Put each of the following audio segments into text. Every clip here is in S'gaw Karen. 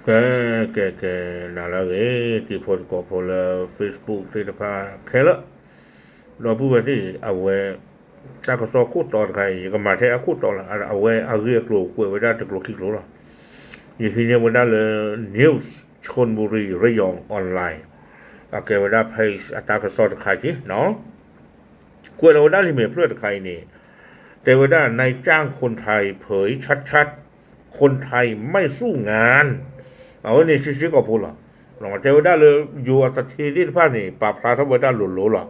ကဲ ကဲ ကဲ နၤလၢအဂ့ၤ တံၤဖိသကိးဖိလၢ Facebook သ့ၣ်တဖၣ်ခဲလၢာ်, ဒီပုၢ်ဝဲၢ်သ့ၣ် အဝဲ တၢ်ကစီၣ်ခိၣ်တီတခါအံၤ ယကမၤထဲအခိၣ်တီလီၤ. အဝဲအဂ့ၢ်အကျိၤကွဲးဝဲဒၣ်တကျိၤခံကျိၤလီၤ. ယဟံးန့ၢ်ဝဲဒၣ်လၢ News Chonburi Rayon Online အကဲဝဲဒၣ် page အတၢ်ကစီၣ်တခါက့ၤနီၤ ကွဲးလီၤဝဲဒၣ်လံာ်မဲာ်ဖျၢၣ်တခါအံၤန့ၣ် တဲဝဲဒၣ် นายจ้างคนไทยเผยชัดๆ คนไทยไม่สู้งาน အဝဲန့ၣ် ရှဲရှဲကိာ်ဖိလီၤ. တဲဝဲဒၣ်လၢ ယိၤအသထ့သ့ၣ်တဖၣ်န့ၣ် ပာ်ဖျါထီၣ်ဝဲဒၣ်လိၤလိၤလီၤ.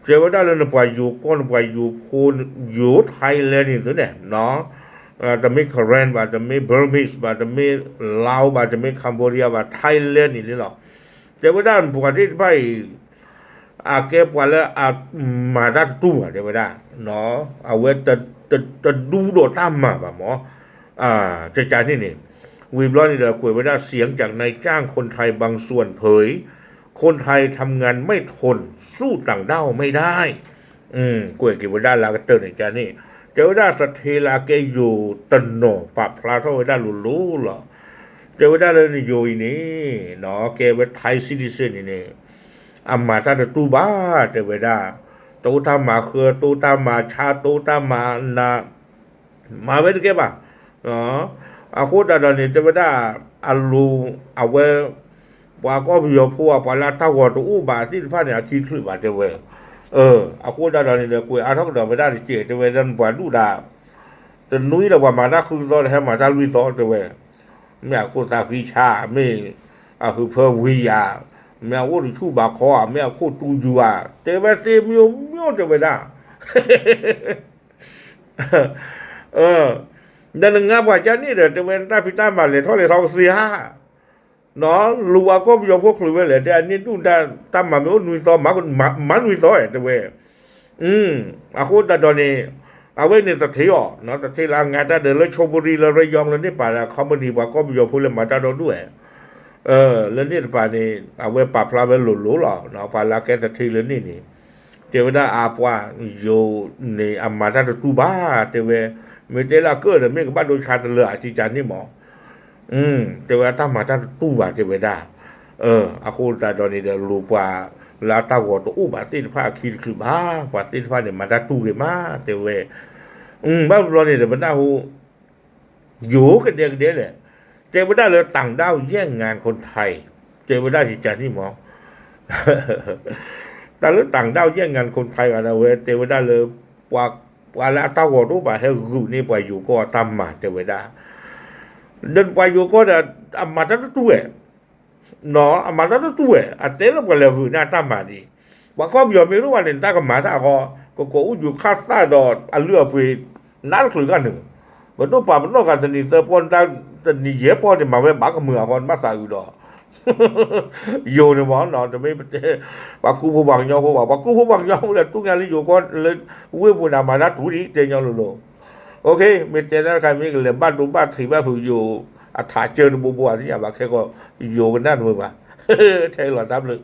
တဲဝဲဒၣ်လၢနပှၤယိၤကီၢ် နပှၤယိၤဖိ ယိၤ Thailand န့ၣ်သုန့ၣ် တမ့ၢ် Karen ဘၣ် တမ့ၢ် Burmese ဘၣ် တမ့ၢ် Lao ဘၣ် တမ့ၢ် Cambodia ဘၣ် Thailand န့ၣ်လီၤ. တဲဝဲဒၣ်ပှၤသ့ၣ်တဖၣ်အံၤ အကဲပှၤလၢအမၤတၢ်တတူၢ်ဘၣ် တဲဝဲဒၣ်, အဝဲတဒူဒီးတၢ်မၤဘၣ်မး, ကကန့ၣ်န့ၣ်, ဝံၤဘျီန့ၣ်ဒီး ကွဲးဝဲဒၣ် เสียงจากนายจ้างคนไทยบางส่วนเผย คนไทยทำงานไม่ทนสู้ต่างด้าวไม่ได้ ကွဲးက့ၤဝဲဒၣ်လၢကတၢၢ်န့ၣ်ကန့ၣ်, တဲဝဲဒၣ်သထ့လၢအကဲယိၤတနီၤပာ်ဖျါထီၣ်ဝဲဒၣ်လိၤလိၤလီၤ. တဲဝဲဒၣ်လၢနယိၤအံၤန့ၣ်, ကဲဝဲ Thai citizen န့ၣ်န့ၣ် အမၤတၢ်တတူၢ်ဘၣ် တဲဝဲဒၣ်, တအိၣ်တၢ်မၤဃၢ တအိၣ်တၢ်မၤဆါ တအိၣ်တၢ်မၤနး မၤဝဲတကဲဘၣ်. အဃိသတးဒီးန့ၣ် တဲဝဲဒၣ် အလိၤ အဝဲ ပှၤကီၢ်ပယီၤဖိ ပှၤလၢအတၢ်ဂီၤတအိၣ်ဘၣ်သ့ၣ်တဖၣ်န့ၣ် အခံတချုးဘၣ် တဲဝဲ. အဃိသတးဒီးန့ၣ်ဒီး ကွဲးအါထီၣ်ကဒီးဝဲဒၣ်တက့ၢ် တဲဝဲဒၣ် နပှၤဒူၣ်ဒၣ် တနွံဒီးပှၤမၤတၢ်ဃုသီ ဒီးဟဲမၤတၢ်လွံၢ်သီ တဲဝဲ. မ့ၢ်အခိၣ်သးဃံဆါ မ့ၢ်အဟုးဖၢဝံၤယၤ, မ့ၢ်အအိၣ်တဆူၣ်ဘးခီဧါ, မ့ၢ်အခိၣ်တူယူၤဧါ, တဲဝဲသ့မ့ၢ်မ့ၢ် တဲဝဲဒၣ်. ဒီးနငါပှၤကန့ၣ်ဒီး တဲဝဲ နတၢ်ဖံးတၢ်မၤလဲၤထီၣ်လဲၤထီကသ့ဧါ. လူၤပှၤကီၢ်ပယီၤဖိချုးဝဲလဲၣ် တဲအန့ၢ်ဒူၣ် တၢ်မၤမ့ၢ်အိၣ်နွံသီ မၤနွံသီဧါ တဲဝဲ. အဃိသတးဒီးန့ၣ် အဝဲန့ၣ်သထ့အီၤ သထ့လၢအငါတၢ်ဒီးလၢ Chonburi လၢ Rayong လၢန့ၣ်ပာ်လၢ company ပှၤကီၢ်ပယီၤဖိလၢမၤတၢ်ဒီဒူၣ်ဧါ. လၢန့ၣ်တပၤန့ၣ် အဝဲပာ်ဖျါဝဲလိၤလိၤလီၤ. ပှၤလၢအကဲသထ့လၢန့ၣ်န့ၣ် တဲဝဲဒၣ်အပှၤယိၤန့ၣ် အမၤတၢ်တတူၢ်ဘၣ် တဲဝဲ, မ့ၢ်တဲလၢအကၢၣ်ဒီး မ့ၢ်ကဘၣ်ဒိဆါတလၢာ် အကကန့ၣ်မး. တဲဝဲအတၢ်မၤတၢ်တတူၢ်ဘၣ် တဲဝဲဒၣ်. အဃိသတးဒီးန့ၣ်ဒီး လူၤပှၤလၢအတၢ်ဂီၤတအိၣ်ဘၣ်သ့ၣ်တဖၣ်အခံတချုးဘၣ်, ပှၤသ့ၣ်တဖၣ်န့ၣ် မၤတၢ်တူၢ်ဂ့ၤမး တဲဝဲ. ဘၣ်ဘျီန့ၣ်ဒီး ပနၢ်ဟူ ယိၤကဒဲကဒဲလဲၣ်, တဲဝဲဒၣ်လၢ ต่างด้าวแย่งงานคนไทย တဲဝဲဒၣ်ကကန့ၣ်မး. တၢ်လၢ ต่างด้าวแย่งงานคนไทย ဘၣ်ဒီး အဝဲတဲဝဲဒၣ်လၢ ပှၤလၢအတၢ်ဂီၤတအိၣ်ဘၣ် ဟဲဂုာ်န့ၢ်ပှၤယိၤကီၢ်အတၢ်မၤ တဲဝဲဒၣ်. ဒီးပှၤယိၤကီၢ်ဒီး အမၤတၢ်တတူၢ်ဝဲ အမၤတၢ်တတူၢ်ဝဲ အတဲလၢပှၤလဲၤဂုာ်န့ၢ်အတၢ်မၤဒံး, ပှၤကီၢ်ပယီၤမ့ၢ်တအိၣ်ဘၣ်န့ၣ် တၢ်ကမၤတၢ်အဃိ, ကကိးအူယူၤခၣ်သၣ်ဒီးအလုၢ်အပှ့ၤ နးတချုးဂၤန့ၣ်, ပဒိၣ်ပာ်ပနီၣ်ဃာ်တနံၤသၢပီၢ် တနံၤယဲၢ်ပီၢ်န့ၣ် မၤဝဲဘၣ်ကမုာ်အဃိ နဘၣ်သးအုးဒီး ယိၤန့ၣ်မး, တမ့ၢ်ပတဲ ပှၤကူဖိပှၤကညီဖိဘၣ်, ပှၤကူဖိပှၤကညီဖိလၢတူၢ်ညါလၢယိၤကီၢ်လၢ ဝ့ၢ်ပူၤန့ၣ် မၤတၢ်တူၢ်ဒံး တဲညီလိၤလိၤ. မ့ၢ်တဲတၢ်တခါ မ့ၢ်ကလဲၤဘၣ်ဒိဘၣ်ထံးဘၣ်ဖုးယိၤ အထးကၢတဘိဘိ အသ့ၣ်ညါဘၣ်ခဲကီး ယိၤကနၣ်တမုာ်ဘၣ် ထဲလီၤတၢ်ဘျုး